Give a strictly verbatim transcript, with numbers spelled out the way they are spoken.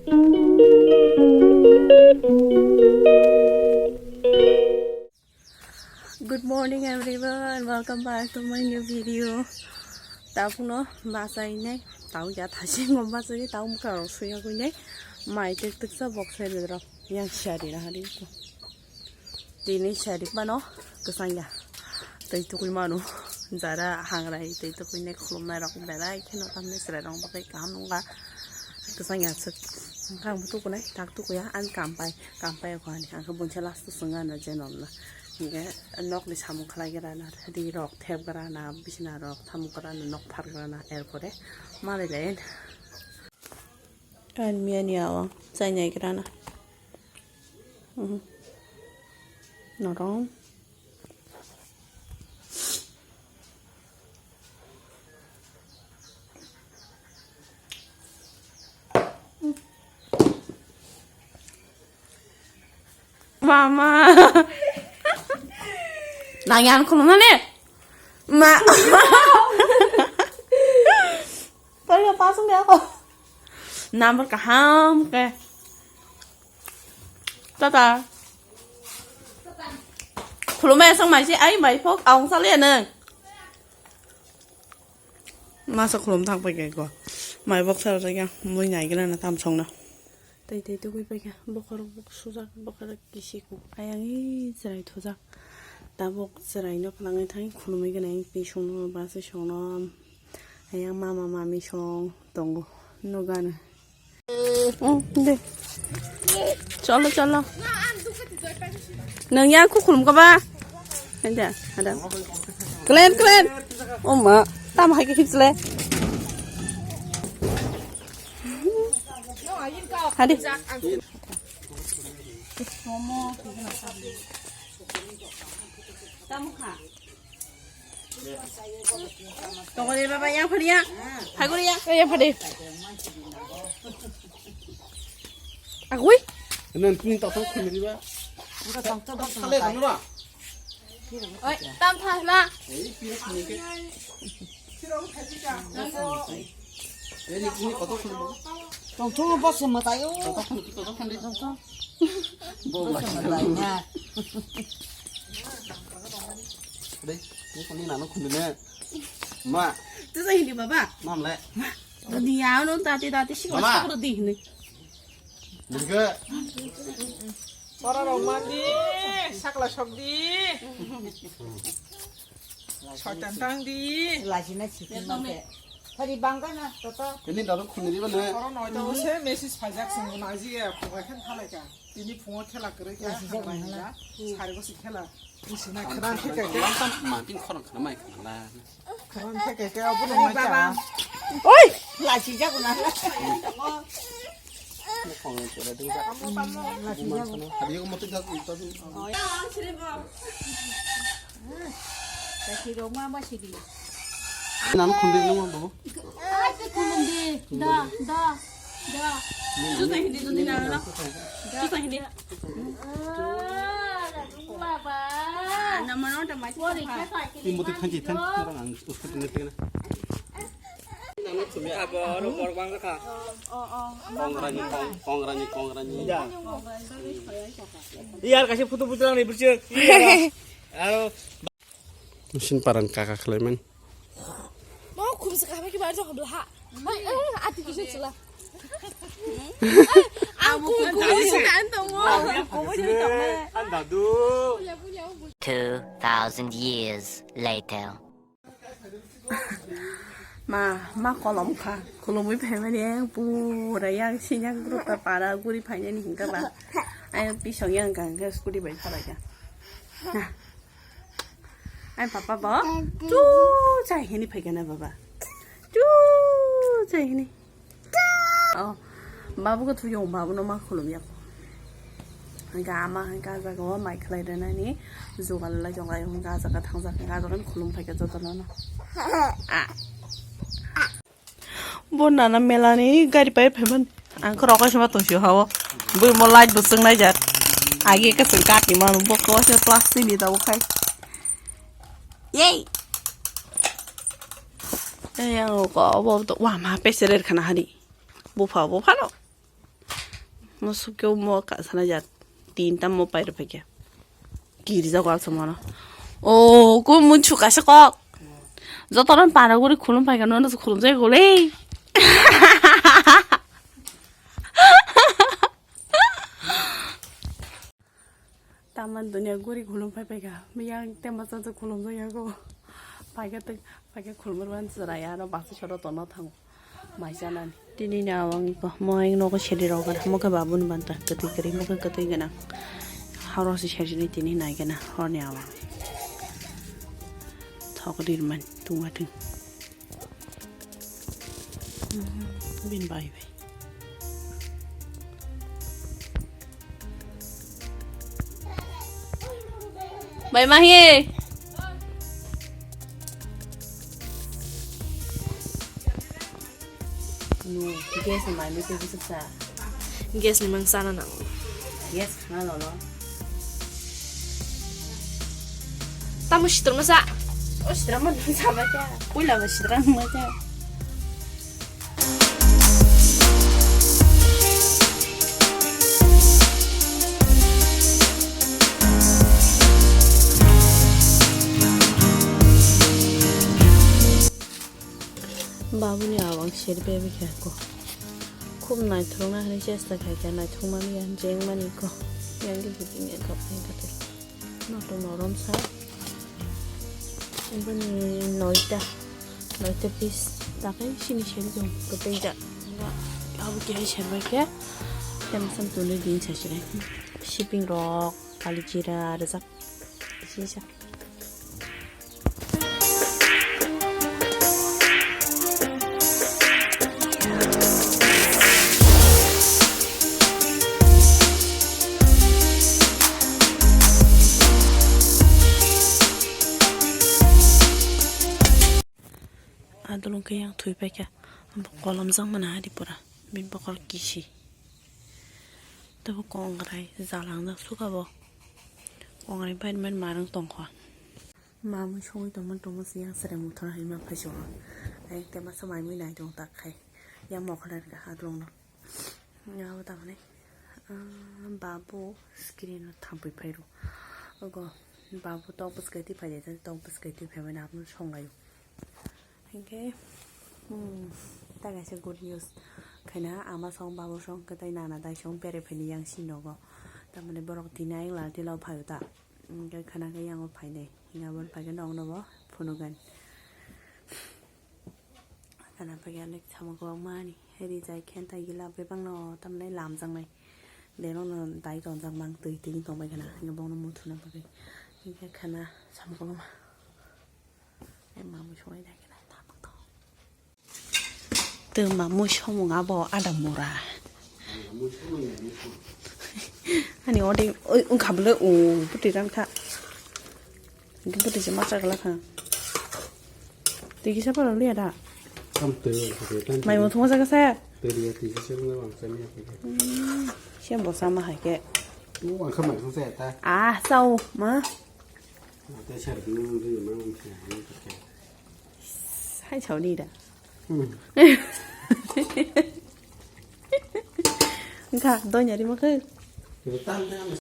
Good morning everyone, welcome back to my new video. Tabukno bachai nai, tau ya thasi ngo bachai tau mukha rok suya gwi nai, mai tek tek sa bok sai rok yang sari na hari ko. Tini sari mano kesang ya, tei tukui mano jara hangrai tei tukui nai khulum nai rok berai kheno tamni chwrai rok bagwi kaham nungkha kesang ya sik. Ang tukunai tak tukuya ang kampai. Kampai ko ani ang buncha last sunga na jenom na. Nge nok ni samung khlai gra na ri rok thep gra na bisna rok thamuk gra na nok phar gra na er pore mari le. Kan miya ni awa chai nai gra na. Mhm. Norom. Mama. Nang yan khulumani? Ma. Tadi apa sih aku? Number kaham ke. Tata. Khulumai aswk mai se ai mai phok aung sale nang. Masa khulum thang pai ko. Mai bok sar ja mui nai gana na tam song na. Tai tai tugui pai ka bokhorok bok sujak bokhorok kisi ko ayang i chwrai thujak. Tabok chwrai no phlangwi thang khulumui gana yang pisong no basa song no. Ayang mama mami song tongo nugano. De. Cholo cholo. Nang ya ku khulum ka ba? Ada ada. Klen klen. Oh ma, tam hai ke hip sele. Hadi. Tongori baba yang phari ya. Phagori ya. Yang phari. Agui. Nang tini totong khumiri ba. Buka tong tong tong. Sale tong ba. Oi, tam tha la. Ei pira khumiri ke. Ei ni kini koto khumiri. Tong tong ba se mata yo. Koto khumiri koto khumiri tong tong. Bo ba. Dei, ni kini nano khumiri ne. Ma. Tu sa hindi baba. Mam le. Dunia no tati tati si ko sa ko di ni. Ningke. Ora rok mandi, sakla sok di. Soitan tang di. Lajina chitin mate. Hari bangka na toto. Ini daru khuniri bane. Ora noita ose message phaijak sung naji ya, phungai khen thalai ka. Tini phungo khela kwrwi khe. Lasi jak nangla. Sari bosi khela. Isi na khera khe khe. Mantin khorang khana mai khana. Khorang khe khe khe obo nang mai cha. Oi, lasi jak na. Khorang khera ding jak. Lasi jak. Hari ko mati jak ta. Kasi roma ba sidi. Nang khunde nang babu. Ai, te khulum di. Da, da, da. Chusa hindi, chusa hindi na, na. Chusa hindi. Ah, baba. Na mano ta mai. Timbo te khanji than, orang ang uskut ne tena. Abo, aro bor bang kha. Oh, oh. Kongrani, kong-, kongrani, kongrani. Iyar kasi photo photo lang ni burchuk. Aro Sin paran kaka khlaiman. Mau khum se kaham ki bar jong bla ha. Hai, eh, ati kisa chula. Aku kuwi kan tong. An dadu. Two thousand years later. Ma, ma kolom kha. Kolomwi phaimani ang pura yang sinyang group ta para guri phainani hingka ba. Ayang pisong yang kang khe scooty bai phalai kha. Nah. Ai papa bo. Chu chai hini phai kana baba. Chu chai hini. Oh. Babu ko thuyo babu no ma khulum yak. Ga ma ga jaga o mai khlai rena ni. Jogal lai jogal ga jaga thang jaga ga jaga khulum phai ka joto no. Ah. Bo nana melani gari pai phaimani. Ang khorok kaisa ma tongsi hao. Bui mo light bo chwng naijak. Agi ka chwng kaki mano bo ko se plastic ni daw khai. Yay. Ei ang ko bo to wa ma pese rer khana hari. Bupha bupha no. Mo sukyo mo ka sana jat. Tinta mo pairo phaikya. Kiri jago alsa mono. O, ko mun chu kaisa kok. Jotono pana guri khulum phaikya, nono khulum jai gole. Taman dunia guri khulum phai phaikha. Miyang tema sa khulum jai yago. Phaikha tei, phaikha khulumar ban chwrai aro basa soro tono thango. Mai chanani. Tini ni awang iko. Mo ang nogo sedi rok gana. Mo khe babu ni banta. Kwtwi kwrwi, mo khe kwtwi gana. Horo si sedi ni tini nai gana. Hor ni awang. Thok dir man. Tungma thung. Bin bai bai. Bai mahi. No, gas ni mai mui tei bwswk sa. Gas ni mang sana nango. Gas khana lolo. Tamo sitor masa. O sitor mo sa ba kya. Puila ba sitor mo kya. Babuni awang seri bebekhe ko. Khub naithokna hinwi chesta khaikha, naithokmani ya, jengmani ko. Yang di buting ya kap ni kate. Noto norom sa. Ibani noita. Noita piece. Takai sini seri jong. Kotei ja. Abo kihai serbai khe. Temsam tuni din sa sirai. Shipping rok, kali jira, rajak. Sisa. Adolong khe yang thwi paikha. Kolom jang mana hari pura. Bini bokol kisi. Tabo kongrai jalang jak suka bo. Kongrai bai man marang tongkha. Mamui songwi tongmani tongma se yang sere muthor hai ma phai songo. Ayang te masa mai mui nai tong tak khai. Yang mokhola rega ha dulong no. Abo tamani, ah, babu screen no thampui phai ro. Ogo babu tok bwskai twi phai de, tok bwskai twi phai mani abo no songlai o. Hinkhe, hmm, ta kaisa good news. Khaina ama song, babu song, kwtai nana dai song bere phaini yang si nogo. Tamani borok tini ayang lal tila o phaio ta. Hinkhe khana khe yang o phainai. Hinkhe aboni phaikhe nokno bo phunugan. Khana phaikhe ani samung kwbangma ani rijai khe tai gila bebakno tamni lamjaknai. Derokno dai tonjak mang twi twi tongbai khana. Hinkhe bokno muthuna bagwi. Hinkhe khana samung kwbangma. Ai mamui songnai dai khe nai tamo to. Tei mamui somung abo ada mura. Ani ode oi wngkha bwle o bwtwi rang kha. Bwtwi se masa gala kha. Twi kisa paro liya da. Kam twi wngkha twi tan. Mai mo thuma jaga sa. Twi liya twi se wngkha bang sa liya. Hmm, se bo sama hai ke. Mo wngkha mai thung sa ta. Ah, sao ma. Ate sar bini mung dui ma mung khe. Hai sao ni da. Hmm. Wngkha donya ri ma khe. Tan tan.